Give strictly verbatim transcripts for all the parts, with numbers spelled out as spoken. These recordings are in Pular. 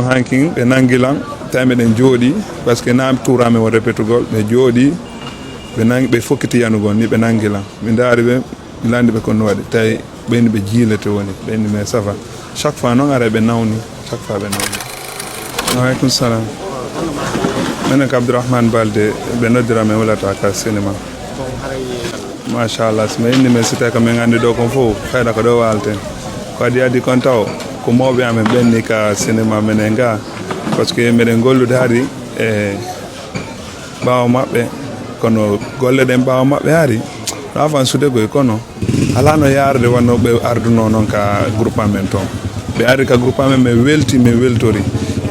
Hankin ɓe nangi lan, tawi meɗen jooɗii, parce que na tuuraa men won repetugol, ɓe jooɗii, ɓe nangi, ɓe fokkiti yanugol ni, ɓe nangi lan. Mi ndaari ɓe, mi lanndi ɓe ko no waɗi, tawi ɓe ni ɓe jiilete woni, ɓe ni mais ça va. Chaque fois noon ara ɓe nawni, chaque fois ɓe nawni. Waaleykum salam. Menen ko Abdourahmane Balde, ɓe noddira men wulata ka cinéma. Machallah, si mi inni men si tawi ko min anndi ɗo kon fof, hayra ko ɗo waalten. Ko adi adi kon taw, ko mawɓe amen ɓen ni ka cinéma menen ga, parce que meɗen gollude hari e ɓaawo maɓɓe, kono golle ɗen ɓaawo maɓɓe hari, no afan sude koy, kono alaa no yaarde wano ɓe ardunoo non ka groupe amen ton. Ɓe ari ka groupe amen, min welti, min weltori.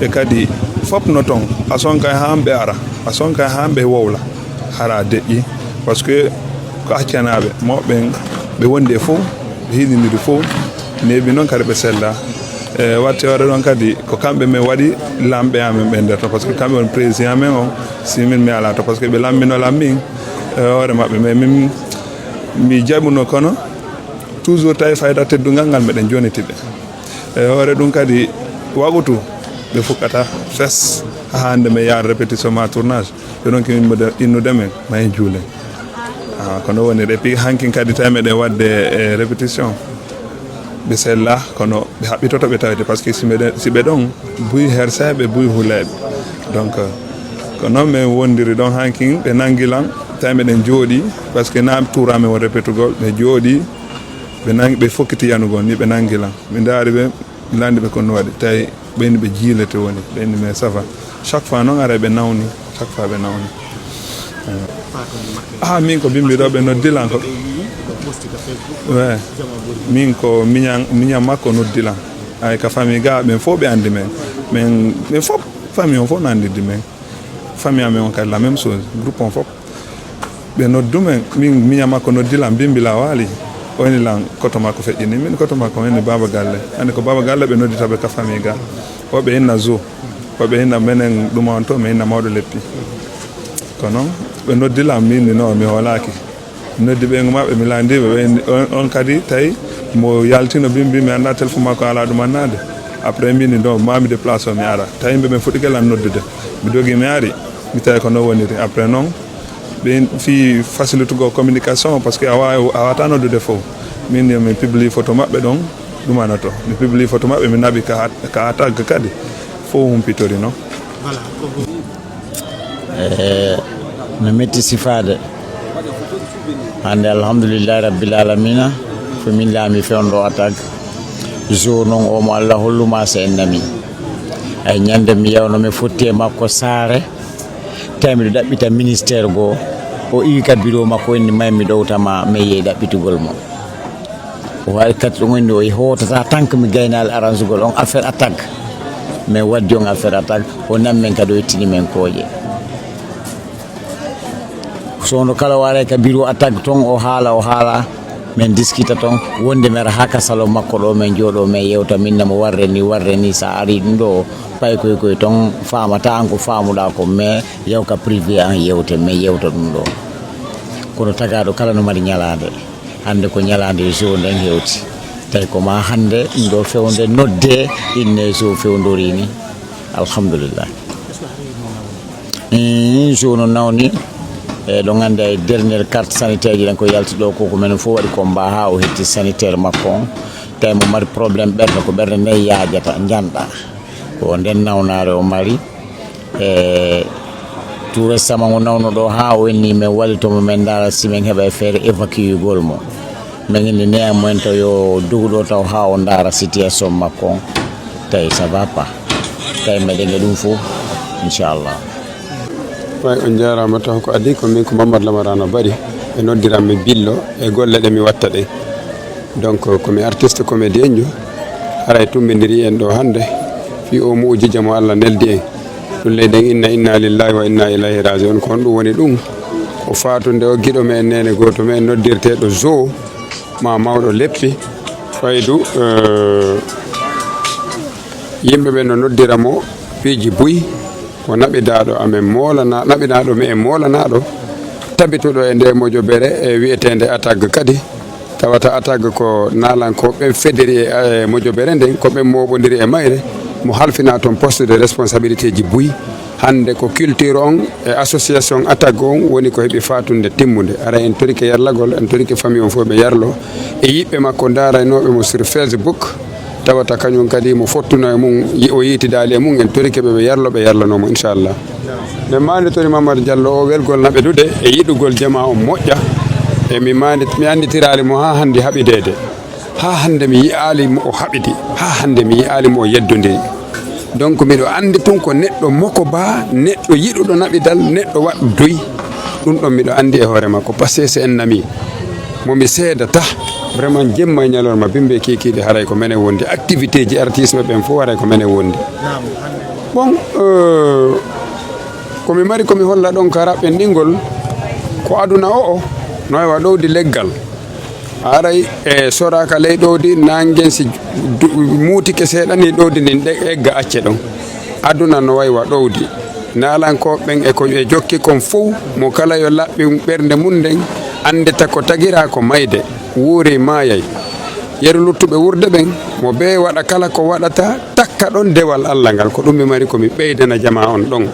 E kadi fof no ton, a sonka e haa ɓe ara, a sonka e haa ɓe wowla. Hara deƴƴi, parce que ko accanaaɓe mawɓe ɓen, ɓe wondi e fof, ɓe hiɗindiri fof, neeɓi noon kadi ɓe sella. E watti hoore ɗon kadi, ko kamɓe min waɗi lamɓe amen ɓen nder ton, parce que kamɓe woni président men on, si min mi alaa ton, parce que ɓe lammbino lan min e hoore maɓɓe, mais min mi jaɓuno, kono toujours tawi fayda teddungal ngal meɗen joniti ɓe. E hoore ɗum kadi, waqutu ɓe fukkata fes haa hannde men yaara répétition ma tournage. Ɓe ɗon ko innude, innude men, ma en juulen. Ah, ko non woni. Et puis hankin kadi tawi meɗen waɗde, eh, répétition. Ɓe sella, kono ɓe haɓɓitoto ɓe tawete, parce que si meɗen, si ɓe ɗon, buy herseeɓe, buy huleeɓe. Donc, euh, ko non men wondiri ɗon hankin, ɓe nangi lan, tawi meɗen jooɗii, parce que na tuuraa men won répétugol, ɓe jooɗii, ɓe nangi, ɓe fokkiti yanugol ni, ɓe nangi lan. Mi ndaari ɓe, mi lanndi ɓe ko no waɗi, tawi ɓen ɓe jiilete woni, ɓen mais ça va. Chaque fois noon ara ɓe nawni, chaque fois ɓe nawni. Ah, min ko bimbi ɗo ɓe noddi lan ko. Ouais. Min ko miñan, miñan makko noddi lan. Ay ka famille ga, ɓen fof ɓe anndi men. Men, ɓen fof, famille on fof no anndidde men. Famille amen on kadi la même chose, groupe on fof. Ɓe noddu men, min, miñan makko noddi lan, bimbi la waali. O inni lan koto makko feƴƴini, min koto makko, o inni Baaba Galle. Anndi ko Baaba Galle ɓe noddita ɓe ka famille ga. O ɓe inna Zo, o ɓe inna menen ɗuma on to, ɓe inna Mawɗo Leppi. Kono ɓe noddi lan, min ni non, mi hoolaaki. Mi noddi ɓeyngu maɓɓe, mi lanndii ɓe, ɓe inni, on, on kadi tawi mo yaltino bimbi, mi anndaa téléphone makko alaa ɗum annaade. Après min ni non, maa mi déplacé o, mi ara. Tawi yimɓe ɓen fuɗɗike lan noddude. Mi dogi, mi ari, mi tawi ko non woniri. Après non, ɓe fii fasilitugol communication, parce que a waawi, a waawataa noddude fof. Min ni mi publie photo maɓɓe ɗon, ɗumanoto. Mi publie photo maɓɓe, mi naɓi ka, ka tag kadi. Fof humpitori non. Voilà, ko E, no metti sifaade. Hannde, alhamdulillahi rabbil alamina, ko min laami fewndo attaque. Jour non o mo Allah holluma, so en nami. Ay, ñande mi yawno, mi fotti e makko saare, tawi miɗo ɗaɓɓita ministère goo. O iwi ka bureau makko, inni may mi ɗowta ma, mi yehi ɗaɓɓitugol mo. O waɗi kadi ɗum woni o hootata tan ko mi gaynaali aransugol on affaire attaque. Min waddi on affaire attaque, o nammen kadi o ittini men kooƴe. Soono kala o aray ka bureau attaque ton, o haala, o haala, min diskita ton, wonde mi ara haa ka salon makko ɗo, min jooɗo, min yewta, min namo warre ni, warre ni, sa ari ɗum ɗo, pay koy koy ton, faamata an ko faamuɗa ko, mais yaw ka privé an yewte, min yewta ɗum ɗo. Kono tagaaɗo kala no mari ñalaande. Hannde ko ñalaande jour nden hewti. Tawi ko ma hannde ɗum ɗo fewnde nodde, inne jour fewndori ni. Alhamdulillah. Hum, jour no nawni. E, ɗo ngannduɗaa e dernière carte sanitaire ji ɗen ko yalti ɗo, ko ko men fof waɗi combat haa o hetti sanitaire makko on. Tawi mo mari problème ɓernde, ko ɓernde nden yaajata, njanɗa. Ko nden nawnaare o mari. E, tout récemment, o nawno ɗo haa o inni men wallito mo, men ndaara si men heɓa e feere évacuer gol mo. Men inni ne mo en to yo dogu ɗo taw haa o ndaara situation makko on. Tawi ça va pas. Tawi meɗen e ɗum fof, inchallah. Way, on jaaraama. Taw ko adii ko min ko Mamadou Lamarano Bari, ɓe noddiran mi Billo e golle ɗe mi watta ɗen. Donc, ko mi artiste comédienjo, haray tummbindiri en ɗo hannde, fii o mu'ujija mo Allah neldi en. Ɗum leyɗen inna, inna lillahi wa inna ilayhi raji'un. Ko honɗum woni ɗum? Ko faatunde o giɗo men, neene gooto men noddirteeɗo Zo, ma mawɗo leppi, faydu, eh, yimɓe ɓen no noddira mo piiji buy, ko naɓidaaɗo amen moolana-, naɓidaaɗo me'en moolanaaɗo, tabituɗo e nde mojobere e wi'eteende attaque kadi. Tawata attaque ko naalankooɓe ɓen federi e, e mojobere nden, ko ɓen mooɓondiri e mayre. Mo halfinaa ton poste de responsabilité ji buy. Hannde ko culture on e association attaque on woni ko heɓi faatunde timmunde. Ara en torike yarlagol, en torike famille on fof ɓe yarlo. E yiɓɓe makko ndaaraynooɓe mo sur Facebook, tawata kañum kadi mo fottuno e mum, yi-, o yiitidaali e mum, en torike ɓe ɓe yarlo, ɓe yarlanoo mo, inchallah. Ɓe maanditori Mamadu Jallo o welgol na ɓe dude e yiɗugol jamaa on moƴƴa. E mi maandi-, mi annditiraali mo haa hannde haɓideede. Haa hannde mi yi'aali mo o haɓidi, haa hannde mi yi'aali mo o yeddondiri. Donc, miɗo anndi tun ko neɗɗo moko baa, neɗɗo yiɗuɗo naɓidal, neɗɗo waɗɗo duy. Ɗun ɗon miɗo anndi e hoore makko, parce que si en nami mo mi seedata, vraiment, jemma e ñalorma, bimbi e kiikiiɗe, haray ko menen wondi. Activité ji artiste ɓe ɓen fof, haray ko menen wondi. Bon, euh, ko mi mari ko mi holla ɗon ka raɓɓenɗingol, ko aduna o'o, no heewa ɗowdi leggal. Haray e soraaka ley ɗowdi, nangen si du-, muutike seeɗa ni, ɗowdi ndin ɗe-, egga acce ɗon. Aduna no way wa ɗowdi. Naalankooɓe ɓen e ko ɓe jokki kon fow, mo kala yo laɓɓin ɓernde mun nden, anndita ko tagiraa ko mayde, wuuri maayay. Yeru luttuɓe wuurde ɓen, mo bee waɗa kala ko waɗata, takka ɗon dewal Alla ngal. Ko ɗum mi mari ko mi ɓeydana jamaa on ɗon.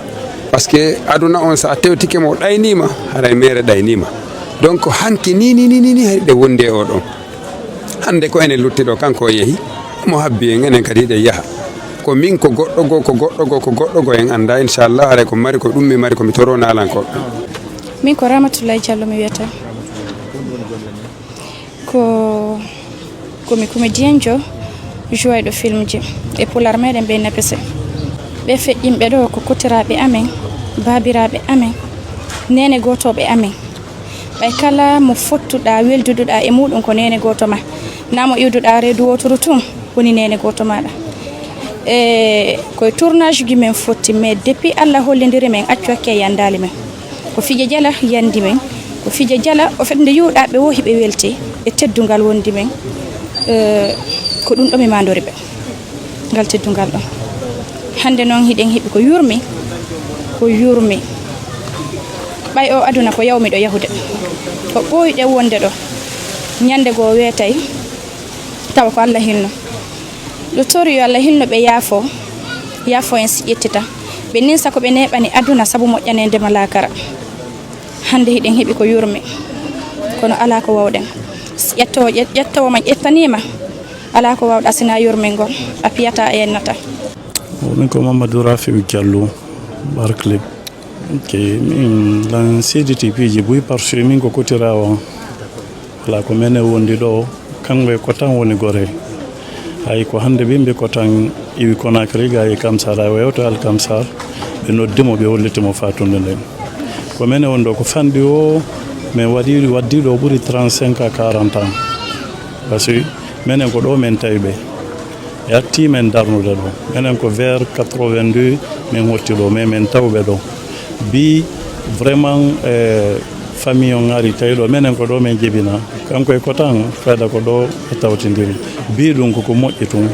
Parce que aduna on, so a tewtike mo, o ɗayniima, haray meere ɗayniima. Donc, hanki ni, ni, ni, ni, ni, hari ɗe wondi e oo ɗon. Hannde ko enen lutti ɗoo, kanko o yehi, mo habbi en, enen kadi hiɗen yaha. Ko min, ko goɗɗo goo, ko goɗɗo goo, ko goɗɗo goo, en anndaa, inchallah, haray ko mari, ko ɗum mi mari, ko mi toroo naalankooɓe. Min ko Ramatoulaye Diallo mi wiyata. Ko, ko mi komediyenjo, jouwayɗo filmji e Pulaar meɗen ɓe Napese. Ɓe feƴƴinɓe ɗoo ko kotiraaɓe amen, baabiraaɓe amen, neene gootooɓe amen. Ɓay kala mo fottuɗaa, welduduɗaa e muuɗum ko neene gooto maa. Naa mo iwduɗaa reedu wooturu tun, woni neene gooto maaɗa. E, ko e tournage ji men fotti, mais depuis Alla hollindiri men, accu hakke yanndaali men. Ko Fijo Jala yanndi men, ko Fijo Jala, o fedde yuuɗaaɓe woo hiɓe welti e teddungal wondi men. Eh, ko ɗum ɗo mi maandori ɓe, ngal teddungal ɗon. Hannde noon hiɗen heɓi ko yurmi, ko yurmi. Ɓay o aduna ko yawmi ɗo yahude, ko ɓooyɗen wonde ɗo. Ñannde goo weetay, tawa ko Alla hinno. Ɗo tori yo Alla hinno ɓe yaafo, yaafo en si ƴettita. Ɓe ninsa ko ɓe neeɓani aduna sabu moƴƴaneede ma laakara. Hannde hiɗen heɓi ko yurmi, kono alaa ko wawɗen. Si ƴettowo ƴe-, ƴettowo ma ƴettaniima, alaa ko wawɗa sinaa yurmingol, a piyataa a yennataa. Min ko Mamadou Rafiu Diallo, Barclay. Ok, min lan C D T piiji buy parce que min ko kotiraawo. Alaa ko menen wondi ɗoo, kanko e Kotan woni Goree. Hay ko hannde ɓe mbi Kotan iwi Conakry, ga e Kamsar, o yewta Al Kamsar, ɓe noddi mo, ɓe holliti mo faatunde nden. Ko menen woni ɗoo, ko fanɗi o, min waɗi, waddii ɗoo ɓuri trente-cinq à quarante ans. Parce que menen ko ɗoo men tawi ɓe. Ɓe artii men darnude ɗoo. Menen ko vers quatre-vingt-deux men hotti ɗoo, mais men tawi ɓe ɗoo. Bii, vraiment, eh, famille on ari tawi ɗoo. Menen ko ɗoo men jibinaa. Kanko e Kotan, fayda ko ɗoo ɓe tawtindiri. Bii ɗum koko moƴƴi tun.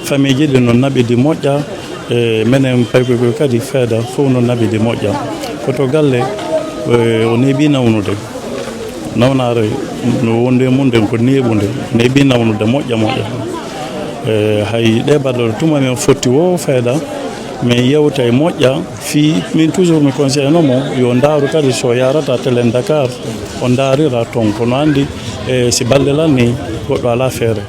Famille ji ɗin no naɓidi moƴƴa, eh, menen paykoy koy kadi fayda fow no naɓidi moƴƴa. Ko to galle, eh, o neeɓi nawnude. Nawnaare no wondi e mum nden ko neeɓunde, neeɓi nawnude moƴƴa moƴƴa. E, hay ɗee baɗɗo tuma men fotti woo fayda, men yewta e moƴƴa, fii min toujours mi conseille no mo, yo ndaaru kadi so yarata Télé Dakar, o ndaarira ton, kono anndi, e, si balɗe lan ni, goɗɗo alaa feere.